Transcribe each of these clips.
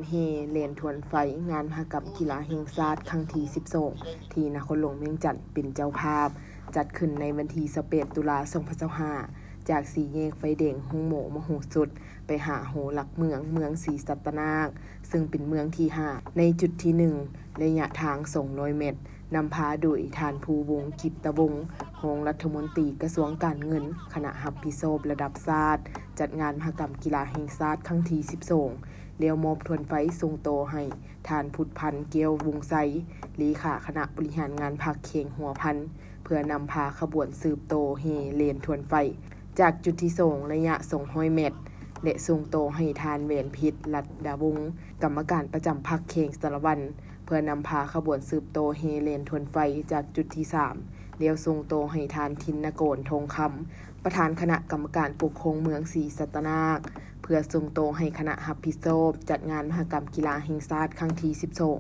ແຫ່ແລ່ນທວນໄຟ ງານມະຫະກຳກິລາແຫ່ງຊາດຄັ້ງທີສິບສອງ ທີ່ນະຄອນຫຼວງວຽງຈັນເປັນເຈົ້າພາບ, ຈັດຂຶ້ນໃນວັນທີຊາວແປດ ຕຸລາ ສອງພັນຊາວຫ້າ ຈາກສີ່ແຍກໄຟແດງໂຮງໝໍມະໂຫສົດ ໄປຫາຫໍຫຼັກເມືອງ ເມືອງສີສັດຕະນາກ, ເຊິ່ງເປັນເມືອງທີຫ້າ ໃນຈຸດທີໜຶ່ງ ໄລຍະທາງສອງຮ້ອຍແມັດ, ນຳພາໂດຍທ່ານ ພູວົງ ກິດຕະວົງ ຮອງລັດຖະມົນຕີກະຊວງການເງິນ, ຄະນະຮັບຜິດຊອບລະດັບຊາດ ຈັດງານມະຫະກຳກິລາແຫ່ງຊາດຄັ້ງທີສິບສອງ ແລ້ວມອບທວນໄຟສົ່ງຕໍ່ໃຫ້ທ່ານ ພຸດພັນ ແກ້ວວົງໄຊ ເລຂາຄະນະບໍລິຫານງານພັກແຂວງຫົວພັນ ເພື່ອນຳພາຂະບວນສືບຕໍ່ແຫ່ແລ່ນທວນໄຟ ຈາກຈຸດທີສອງ ໄລຍະສອງຮ້ອຍແມັດ ແລະ ສົ່ງຕໍ່ໃຫ້ທ່ານ ແຫວນເພັດ ລັດດາວົງ ກຳມະການປະຈຳພັກແຂວງສາລະວັນ ເພື່ອນຳພາຂະບວນສືບຕໍ່ແຫ່ແລ່ນທວນໄຟຈາກຈຸດທີສາມ ແລ້ວສົ່ງຕໍ່ໃຫ້ທ່ານ ທິນນະກອນ ທອງຄຳ ປະທານຄະນະກຳມະການປົກຄອງເມືອງສີສັດຕະນາກ ເພື່ອສົ່ງຕໍ່ໃຫ້ຄະນະຮັບຜິດຊອບຈັດງານມະຫະກຳກິລາແຫ່ງຊາດຄັ້ງທີສິບສອງ.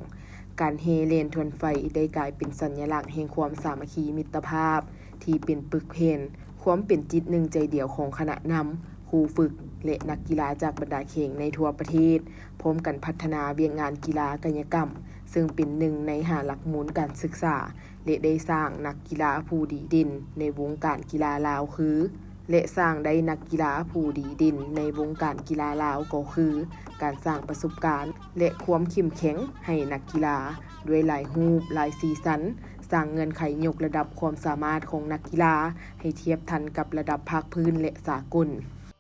ການແຫ່ແລ່ນທວນໄຟໄດ້ກາຍເປັນສັນຍະລັກແຫ່ງຄວາມສາມັກຄີມິດຕະພາບ ທີ່ເປັນປຶກແຜ່ນຄວາມເປັນຈິດໜຶ່ງໃຈດຽວຂອງຄະນະນຳ, ຄູຝຶກ ແລະ ນັກກິລາຈາກບັນດາແຂວງໃນທົ່ວປະເທດ ພ້ອມກັນພັດທະນາວຽກງານກິລາກາຍະກຳ, ເຊິ່ງເປັນໜຶ່ງໃນຫ້າຫຼັກມູນການສຶກສາ ແລະ ໄດ້ສ້າງນັກກິລາຜູ້ດີເດັ່ນໃນວົງການກິລາລາວຄື ແລະ ສ້າງໄດ້ນັກກິລາຜູ້ດີເດັ່ນໃນວົງການກິລາລາວກໍຄື ການສ້າງປະສົບການ ແລະ ຄວາມເຂັ້ມແຂງໃຫ້ນັກກິລາ ດ້ວຍຫຼາຍຮູບ, ຫຼາຍສີສັນ, ສ້າງເງື່ອນໄຂຍົກລະດັບຄວາມສາມາດຂອງນັກກິລາໃຫ້ທຽບທັນກັບລະດັບພາກພື້ນ ແລະ ສາກົນ.